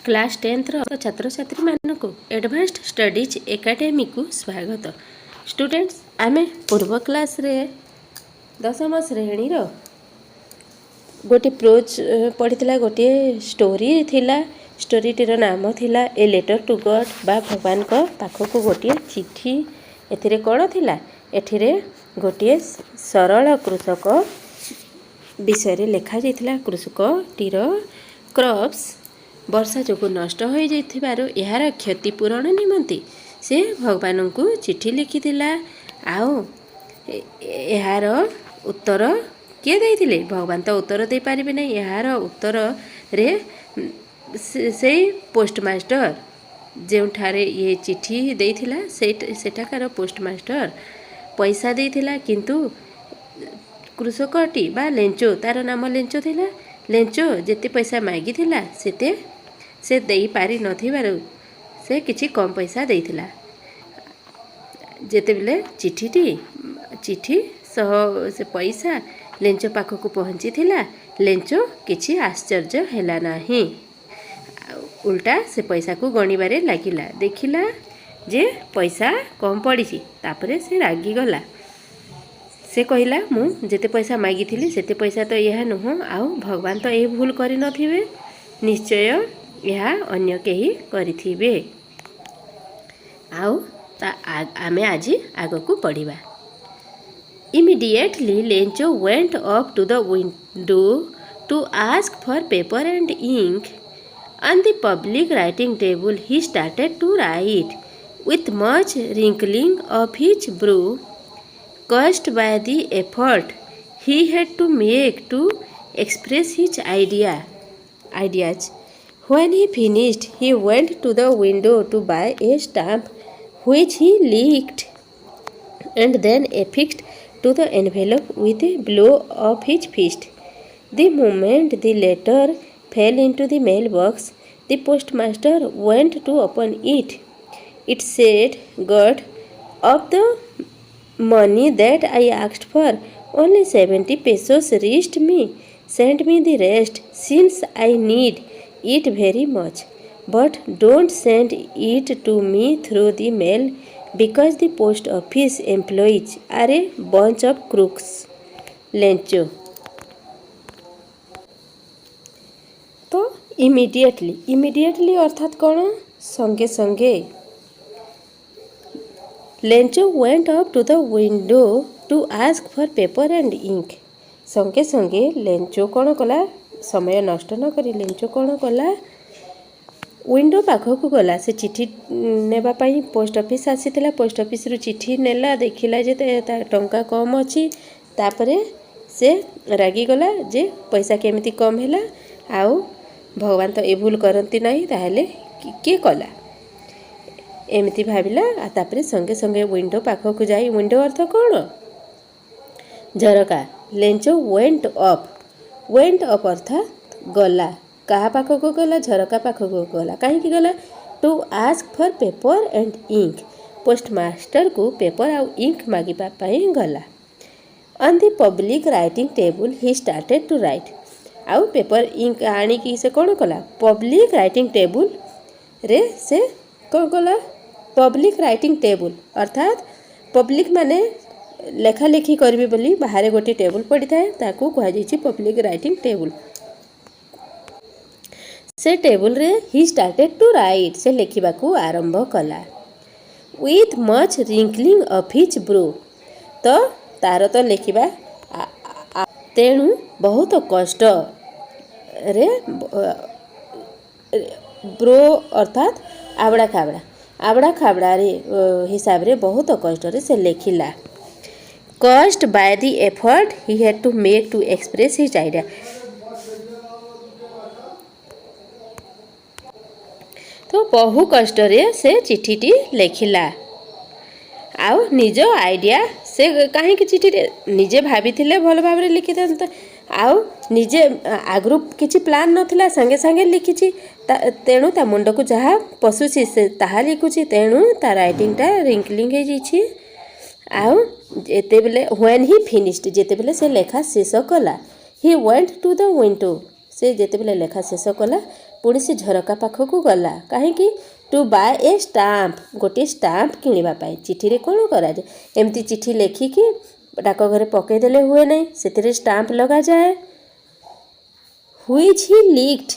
Class ଟେନ୍ଥର ଛାତ୍ରଛାତ୍ରୀମାନଙ୍କୁ ଆଡ଼ଭାନ୍ସଡ୍ studies ଏକାଡେମୀକୁ ସ୍ୱାଗତ। Students, ଆମେ ପୂର୍ବ କ୍ଲାସ୍ରେ ଦଶମ ଶ୍ରେଣୀର ଗୋଟିଏ ପ୍ରୋଜ୍ ପଢ଼ିଥିଲା, ଗୋଟିଏ ଷ୍ଟୋରି ଥିଲା। ଷ୍ଟୋରିଟିର ନାମ ଥିଲା ଏ ଲେଟର୍ ଟୁ ଗଡ଼୍ ବା ଭଗବାନଙ୍କ ପାଖକୁ ଗୋଟିଏ ଚିଠି। ଏଥିରେ କ'ଣ ଥିଲା? ଏଥିରେ ଗୋଟିଏ ସରଳ କୃଷକ ବିଷୟରେ ଲେଖାଯାଇଥିଲା। କୃଷକଟିର କ୍ରପ୍ସ ବର୍ଷା ଯୋଗୁଁ ନଷ୍ଟ ହୋଇଯାଇଥିବାରୁ ଏହାର କ୍ଷତିପୂରଣ ନିମନ୍ତେ ସେ ଭଗବାନଙ୍କୁ ଚିଠି ଲେଖିଥିଲା। ଆଉ ଏହାର ଉତ୍ତର କିଏ ଦେଇଥିଲେ? ଭଗବାନ ତ ଉତ୍ତର ଦେଇପାରିବେ ନାହିଁ। ଏହାର ଉତ୍ତରରେ ସେଇ ପୋଷ୍ଟମାଷ୍ଟର, ଯେଉଁଠାରେ ଇଏ ଚିଠି ଦେଇଥିଲା, ସେଇ ସେଠାକାର ପୋଷ୍ଟମାଷ୍ଟର ପଇସା ଦେଇଥିଲା। କିନ୍ତୁ କୃଷକଟି ବା ଲେଞ୍ଚୋ, ତାର ନାମ ଲେଞ୍ଚୋ ଥିଲା, ଲେଞ୍ଚୋ ଯେତେ ପଇସା ମାଗିଥିଲା ସେତେ ସେ ଦେଇପାରିନଥିବାରୁ ସେ କିଛି କମ୍ ପଇସା ଦେଇଥିଲା। ଯେତେବେଳେ ଚିଠିଟି, ଚିଠି ସହ ସେ ପଇସା ଲେଞ୍ଚୋ ପାଖକୁ ପହଞ୍ଚିଥିଲା, ଲେଞ୍ଚୋ କିଛି ଆଶ୍ଚର୍ଯ୍ୟ ହେଲା ନାହିଁ। ଉଲ୍ଟା ସେ ପଇସାକୁ ଗଣିବାରେ ଲାଗିଲା। ଦେଖିଲା ଯେ ପଇସା କମ୍ ପଡ଼ିଛି। ତାପରେ ସେ ରାଗିଗଲା। ସେ କହିଲା, ମୁଁ ଯେତେ ପଇସା ମାଗିଥିଲି ସେତେ ପଇସା ତ ଏହା ନୁହଁ, ଆଉ ଭଗବାନ ତ ଏହି ଭୁଲ କରିନଥିବେ, ନିଶ୍ଚୟ ଏହା ଅନ୍ୟ କେହି କରିଥିବେ। ଆଉ ତା ଆମେ ଆଜି ଆଗକୁ ପଢ଼ିବା। Immediately, Lencho went up to the window to ask for paper and ink. On the public writing table, he started to write with much wrinkling of his brow, caused by the effort he had to make to express his ideas. When he finished, he went to the window to buy a stamp, which he licked and then affixed to the envelope with a blow of his fist. The moment the letter fell into the mailbox, the postmaster went to open it. It said, "God, of the money that I asked for, only 70 pesos reached me. Send me the rest, since I need it very much. But don't send it to me through the mail, because the post office employees are a bunch of crooks. Lencho." ତ immediately, immediately ଅର୍ଥାତ୍ କ'ଣ? ସଙ୍ଗେ ସଙ୍ଗେ। Lencho went up to the window to ask for paper and ink. ସଙ୍ଗେ ସଙ୍ଗେ ଲେଞ୍ଚୋ କ'ଣ କଲା? ସମୟ ନଷ୍ଟ ନ କରି ଲେଞ୍ଚୋ କ'ଣ କଲା? ୱିଣ୍ଡୋ ପାଖକୁ ଗଲା। ସେ ଚିଠି ନେବା ପାଇଁ ପୋଷ୍ଟ ଅଫିସ୍ ଆସିଥିଲା। ପୋଷ୍ଟ ଅଫିସରୁ ଚିଠି ନେଲା। ଦେଖିଲା ଯେ ତା ଟଙ୍କା କମ୍ ଅଛି। ତାପରେ ସେ ରାଗିଗଲା ଯେ ପଇସା କେମିତି କମ୍ ହେଲା, ଆଉ ଭଗବାନ ତ ଏ ଭୁଲ କରନ୍ତି ନାହିଁ, ତାହେଲେ କିଏ କଲା, ଏମିତି ଭାବିଲା। ଆଉ ତାପରେ ସଙ୍ଗେ ସଙ୍ଗେ ୱିଣ୍ଡୋ ପାଖକୁ ଯାଇ, ୱିଣ୍ଡୋ ଅର୍ଥ କ'ଣ? ଝରକା। Lencho went up. Went up ଅର୍ଥାତ୍ ଗଲା। କାହା ପାଖକୁ ଗଲା? ଝରକା ପାଖକୁ ଗଲା। କାହିଁକି ଗଲା? To ask for paper and ink. ପୋଷ୍ଟମାଷ୍ଟରକୁ paper ଆଉ ଇଙ୍କ ମାଗିବା ପାଇଁ ଗଲା। On the public writing table, he started to write. ଆଉ ପେପର ଇଙ୍କ ଆଣିକି ସେ କ'ଣ କଲା? ପବ୍ଲିକ୍ ରାଇଟିଂ ଟେବୁଲରେ ସେ କ'ଣ କଲା? ପବ୍ଲିକ୍ ରାଇଟିଂ ଟେବୁଲ ଅର୍ଥାତ୍ ପବ୍ଲିକ୍ ମାନେ ଲେଖାଲେଖି କରିବେ ବୋଲି ବାହାରେ ଗୋଟିଏ ଟେବୁଲ ପଡ଼ିଥାଏ, ତାକୁ କୁହାଯାଇଛି ପବ୍ଲିକ୍ ରାଇଟିଂ ଟେବୁଲ। ସେ ଟେବୁଲରେ he started to write, ସେ ଲେଖିବାକୁ ଆରମ୍ଭ କଲା, with much wrinkling of his brow. ତ ତାର ତ ଲେଖିବା, ତେଣୁ ବହୁତ କଷ୍ଟରେ, ବ୍ରୋ ଅର୍ଥାତ୍ ଆବଡ଼ା ଖାବଡ଼ା, ଆବଡ଼ା ଖାବଡ଼ାରେ ହିସାବରେ ବହୁତ କଷ୍ଟରେ ସେ ଲେଖିଲା, caused by the effort he had to make to express his idea. ତ ବହୁ କଷ୍ଟରେ ସେ ଚିଠିଟି ଲେଖିଲା। ଆଉ ନିଜ ଆଇଡ଼ିଆ, ସେ କାହିଁକି ଚିଠିରେ ନିଜେ ଭାବିଥିଲେ ଭଲ ଭାବରେ ଲେଖିଥାନ୍ତା। ଆଉ ନିଜେ ଆଗରୁ କିଛି ପ୍ଲାନ୍ ନଥିଲା, ସାଙ୍ଗେ ସାଙ୍ଗେ ଲେଖିଛି। ତେଣୁ ତା ମୁଣ୍ଡକୁ ଯାହା ପଶୁଛି ସେ ତାହା ଲେଖୁଛି। ତେଣୁ ତା ରାଇଟିଂଟା ରିଙ୍କଲିଂ ହେଇଯାଇଛି। ଆଉ ଯେତେବେଳେ, when ହି ଫିନିଶ୍ଡ, ଯେତେବେଳେ ସେ ଲେଖା ଶେଷ କଲା, he went to the window, ସେ ଯେତେବେଳେ ଲେଖା ଶେଷ କଲା, ପୁଣି ସେ ଝରକା ପାଖକୁ ଗଲା। କାହିଁକି? ଟୁ ବାଏ ଏ ଷ୍ଟାମ୍ପ, ଗୋଟିଏ ଷ୍ଟାମ୍ପ କିଣିବା ପାଇଁ। ଚିଠିରେ କ'ଣ କରାଯାଏ? ଏମିତି ଚିଠି ଲେଖିକି ଡାକଘରେ ପକାଇଦେଲେ ହୁଏ ନାହିଁ, ସେଥିରେ ଷ୍ଟାମ୍ପ ଲଗାଯାଏ। Which Hi ଲିକ୍ଡ।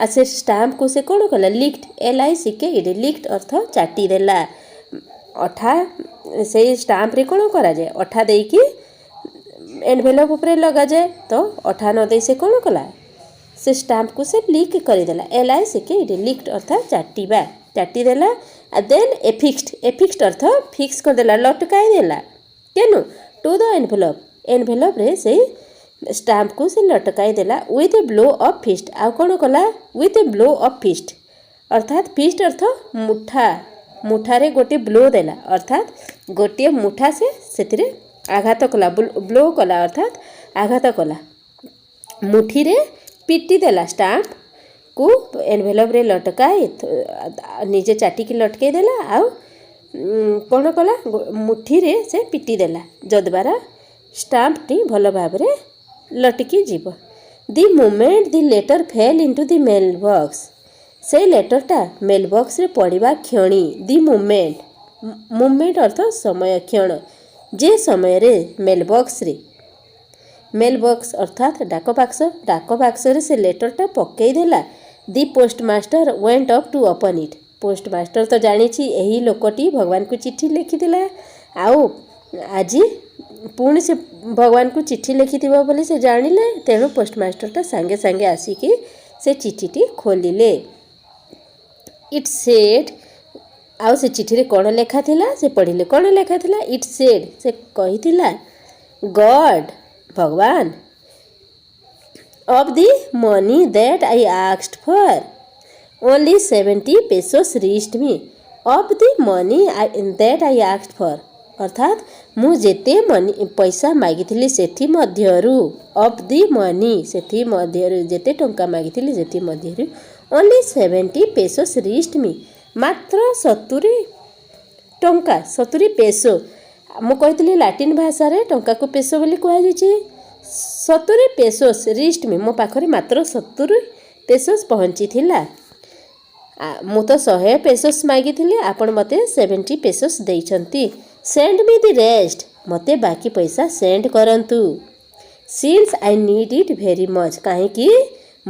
ଆଉ ସେ ଷ୍ଟାମ୍ପକୁ ସେ କ'ଣ କଲା? Licked, LICK ED, licked ଅର୍ଥ ଚାଟି ଦେଲା। ଅଠା, ସେଇ ଷ୍ଟାମ୍ପରେ କ'ଣ କରାଯାଏ? ଅଠା ଦେଇକି ଏନଭେଲପ୍ ଉପରେ ଲଗାଯାଏ। ତ ଅଠା ନ ଦେଇ ସେ କ'ଣ କଲା? ସେ ଷ୍ଟାମ୍ପକୁ ସେ ଲିକ୍ କରିଦେଲା। LICK ED, ଲିକ୍ଡ ଅର୍ଥାତ୍ ଚାଟିବା, ଚାଟିଦେଲା। ଆଉ ଦେନ୍ ଏଫିକ୍ସড। ଏଫିକ୍ସড ଅର୍ଥ ଫିକ୍ସ କରିଦେଲା, ଲଟକାଇ ଦେଲା। କେନୁ? Two the envelope. ଏନଭେଲପ୍ରେ ସେଇ ଷ୍ଟାମ୍ପକୁ ସେ ଲଟକାଇ ଦେଲା with a blow of fist. ଆଉ କ'ଣ କଲା? With a blow of fist ଅର୍ଥାତ୍, ଫିଷ୍ଟ ଅର୍ଥ ମୁଠା, ମୁଠାରେ ଗୋଟିଏ ବ୍ଲୋ ଦେଲା, ଅର୍ଥାତ୍ ଗୋଟିଏ ମୁଠା ସେ ସେଥିରେ ଆଘାତ କଲା। ବ୍ଲୋ କଲା ଅର୍ଥାତ୍ ଆଘାତ କଲା। ମୁଠିରେ ପିଟି ଦେଲା। ଷ୍ଟାମ୍ପକୁ ଏନଭେଲପ୍ରେ ଲଟକାଇ ନିଜେ ଚାଟିକି ଲଟକେଇ ଦେଲା ଆଉ କ'ଣ କଲା? ମୁଠିରେ ସେ ପିଟି ଦେଲା, ଯଦ୍ୱାରା ଷ୍ଟାମ୍ପଟି ଭଲ ଭାବରେ ଲଟକି ଯିବ। The moment the letter fell into the mail box, ସେଇ ଲେଟର୍ଟା ମେଲ୍ ବକ୍ସରେ ପଡ଼ିବା କ୍ଷଣି, ଦି ମୋମେଣ୍ଟ, ମୋମେଣ୍ଟ ଅର୍ଥ ସମୟ, କ୍ଷଣ, ଯେ ସମୟରେ ମେଲ୍ ବକ୍ସରେ, ମେଲ୍ ବକ୍ସ ଅର୍ଥାତ୍ ଡାକ ବାକ୍ସ, ଡାକ ବାକ୍ସରେ ସେ ଲେଟର୍ଟା ପକେଇ ଦେଲା, the post master went up to open it. Post master ତ ଜାଣିଛି ଏହି ଲୋକଟି ଭଗବାନଙ୍କୁ ଚିଠି ଲେଖିଥିଲା ଆଉ ଆଜି ପୁଣି ସେ ଭଗବାନଙ୍କୁ ଚିଠି ଲେଖିଥିବ ବୋଲି ସେ ଜାଣିଲେ। ତେଣୁ ପୋଷ୍ଟ ମାଷ୍ଟରଟା ସାଙ୍ଗେ ସାଙ୍ଗେ ଆସିକି ସେ ଚିଠିଟି ଖୋଲିଲେ। ଇଟ୍ ସେଡ୍, ଆଉ ସେ ଚିଠିରେ କ'ଣ ଲେଖା ଥିଲା ସେ ପଢ଼ିଲେ। କ'ଣ ଲେଖା ଥିଲା? ଇଟ୍ ସେଡ୍, ସେ କହିଥିଲା, ଗଡ୍, ଭଗବାନ, of the money that I asked for, only 70 pesos reached me. Of the money that I asked for ଅର୍ଥାତ୍ ମୁଁ ଯେତେ ମନି, ପଇସା ମାଗିଥିଲି ସେଥିମଧ୍ୟରୁ, ଅଫ୍ the money, ସେଥିମଧ୍ୟରୁ, ଯେତେ ଟଙ୍କା ମାଗିଥିଲି ସେଥିମଧ୍ୟରୁ, only 70 pesos reached me, ମାତ୍ର 70 ଟଙ୍କା, 70 ପେସୋ। ମୁଁ କହିଥିଲି ଲାଟିନ୍ ଭାଷାରେ ଟଙ୍କାକୁ ପେସୋ ବୋଲି କୁହାଯାଇଛି। 70 ପେସୋସ୍ ରିଚ୍ଡ ମି, ମୋ ପାଖରେ ମାତ୍ର 70 ପେସୋସ୍ ପହଞ୍ଚିଥିଲା। ମୁଁ ତ 100 ପେସୋସ୍ ମାଗିଥିଲି, ଆପଣ ମୋତେ 70 ପେସୋସ୍ ଦେଇଛନ୍ତି। Send me the rest, ମୋତେ ବାକି ପଇସା ସେଣ୍ଡ କରନ୍ତୁ, since I need it very much, କାହିଁକି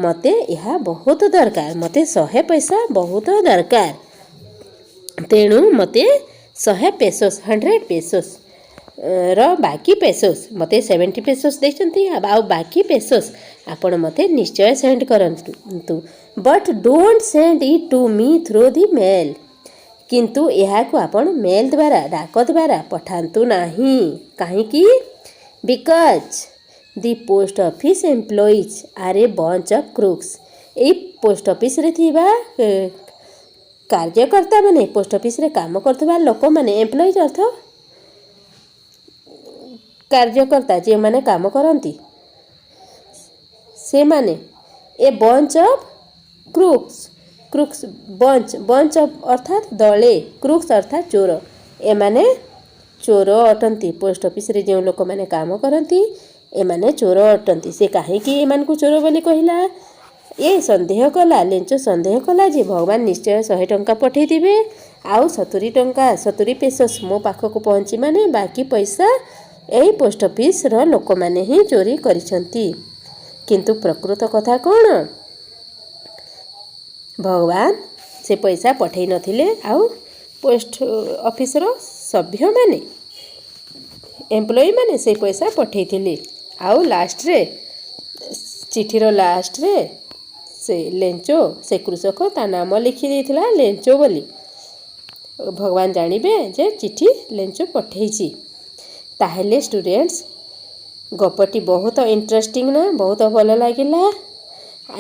ମୋତେ ଏହା ବହୁତ ଦରକାର। ମୋତେ 100 ପଇସା ବହୁତ ଦରକାର, ତେଣୁ ମୋତେ 100 ପେସୋସ୍, 100 ପେସୋସ୍ ର ବାକି ପେସୋସ୍, ମୋତେ 70 ପେସୋସ୍ ଦେଇଛନ୍ତି, ଆଉ ବାକି ପେସୋସ୍ ଆପଣ ମୋତେ ନିଶ୍ଚୟ ସେଣ୍ଡ କରନ୍ତୁ। But don't send it to me through the mail, କିନ୍ତୁ ଏହାକୁ ଆପଣ ମେଲ୍ ଦ୍ୱାରା, ଡାକ ଦ୍ୱାରା ପଠାନ୍ତୁ ନାହିଁ। କାହିଁକି? Because the post office employees are a bunch of crooks. ଏଇ ପୋଷ୍ଟ ଅଫିସରେ ଥିବା କାର୍ଯ୍ୟକର୍ତ୍ତାମାନେ, ପୋଷ୍ଟ ଅଫିସରେ କାମ କରୁଥିବା ଲୋକମାନେ, ଏମ୍ପ୍ଲୟିଜ୍ ଅର୍ଥ କାର୍ଯ୍ୟକର୍ତ୍ତା, ଯେଉଁମାନେ କାମ କରନ୍ତି ସେମାନେ, a bunch of crooks. Crooks, bunch, bunch of ଅର୍ଥାତ୍ ଦଳେ, କ୍ରୁକ୍ସ ଅର୍ଥାତ୍ ଚୋର। ଏମାନେ ଚୋର ଅଟନ୍ତି। ପୋଷ୍ଟ ଅଫିସରେ ଯେଉଁ ଲୋକମାନେ କାମ କରନ୍ତି, ଏମାନେ ଚୋର ଅଟନ୍ତି। ସେ କାହିଁକି ଏମାନଙ୍କୁ ଚୋର ବୋଲି କହିଲା? ଏ ସନ୍ଦେହ କଲା, ଲେଞ୍ଚୋ ସନ୍ଦେହ କଲା ଯେ ଭଗବାନ ନିଶ୍ଚୟ 100 ଟଙ୍କା ପଠେଇଥିବେ ଆଉ 70 ଟଙ୍କା, 70 ପେସୋସ୍ ମୋ ପାଖକୁ ପହଞ୍ଚି ମାନେ ବାକି ପଇସା ଏଇ ପୋଷ୍ଟ ଅଫିସର ଲୋକମାନେ ହିଁ ଚୋରି କରିଛନ୍ତି। କିନ୍ତୁ ପ୍ରକୃତ କଥା କ'ଣ? ଭଗବାନ ସେ ପଇସା ପଠେଇ ନଥିଲେ ଆଉ ପୋଷ୍ଟ ଅଫିସର ସଭ୍ୟମାନେ, ଏମ୍ପ୍ଲୟିମାନେ ସେଇ ପଇସା ପଠେଇଥିଲେ। ଆଉ ଲାଷ୍ଟରେ, ଚିଠିର ଲାଷ୍ଟରେ ସେ ଲେଞ୍ଚୋ, ସେ କୃଷକ ତା ନାମ ଲେଖି ଦେଇଥିଲା ଲେଞ୍ଚୋ ବୋଲି। ଭଗବାନ ଜାଣିବେ ଯେ ଚିଠି ଲେଞ୍ଚୋ ପଠେଇଛି। ତାହେଲେ ଷ୍ଟୁଡେଣ୍ଟସ୍, ଗପଟି ବହୁତ ଇଣ୍ଟରେଷ୍ଟିଂ ନା? ବହୁତ ଭଲ ଲାଗିଲା।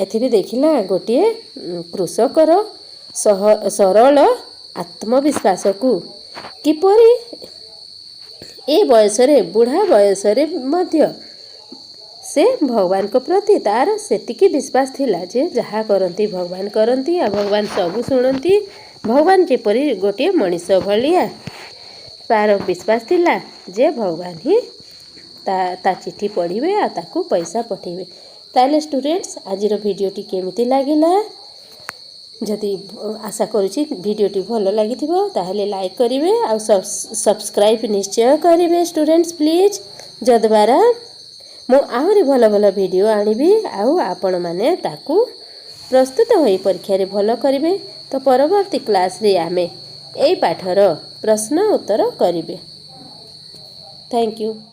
ଏଥିରେ ଦେଖିଲା ଗୋଟିଏ କୃଷକର ସରଳ ଆତ୍ମବିଶ୍ୱାସକୁ, କିପରି ଏ ବୟସରେ, ବୁଢ଼ା ବୟସରେ ମଧ୍ୟ ସେ ଭଗବାନଙ୍କ ପ୍ରତି ତାର ସେତିକି ବିଶ୍ୱାସ ଥିଲା ଯେ ଯାହା କରନ୍ତି ଭଗବାନ କରନ୍ତି ଆଉ ଭଗବାନ ସବୁ ଶୁଣନ୍ତି। ଭଗବାନ ଯେପରି ଗୋଟିଏ ମଣିଷ ଭଳିଆ, ତାର ବିଶ୍ୱାସ ଥିଲା ଯେ ଭଗବାନ ହିଁ ତା ଚିଠି ପଢ଼ିବେ ଆଉ ତାକୁ ପଇସା ପଠେଇବେ। ତାହେଲେ ଷ୍ଟୁଡେଣ୍ଟସ୍, ଆଜିର ଭିଡ଼ିଓଟି କେମିତି ଲାଗିଲା? ଯଦି ଆଶା କରୁଛି ଭିଡ଼ିଓଟି ଭଲ ଲାଗିଥିବ, ତାହେଲେ ଲାଇକ୍ କରିବେ ଆଉ ସବସ୍କ୍ରାଇବ୍ ନିଶ୍ଚୟ କରିବେ ଷ୍ଟୁଡେଣ୍ଟସ୍, ପ୍ଲିଜ୍। ଯଦ୍ୱାରା ମୁଁ ଆହୁରି ଭଲ ଭଲ ଭିଡ଼ିଓ ଆଣିବି ଆଉ ଆପଣମାନେ ତାକୁ ପ୍ରସ୍ତୁତ ହୋଇ ପରୀକ୍ଷାରେ ଭଲ କରିବେ। ତ ପରବର୍ତ୍ତୀ କ୍ଲାସ୍ରେ ଆମେ ଏଇ ପାଠର ପ୍ରଶ୍ନ ଉତ୍ତର କରିବେ। Thank you.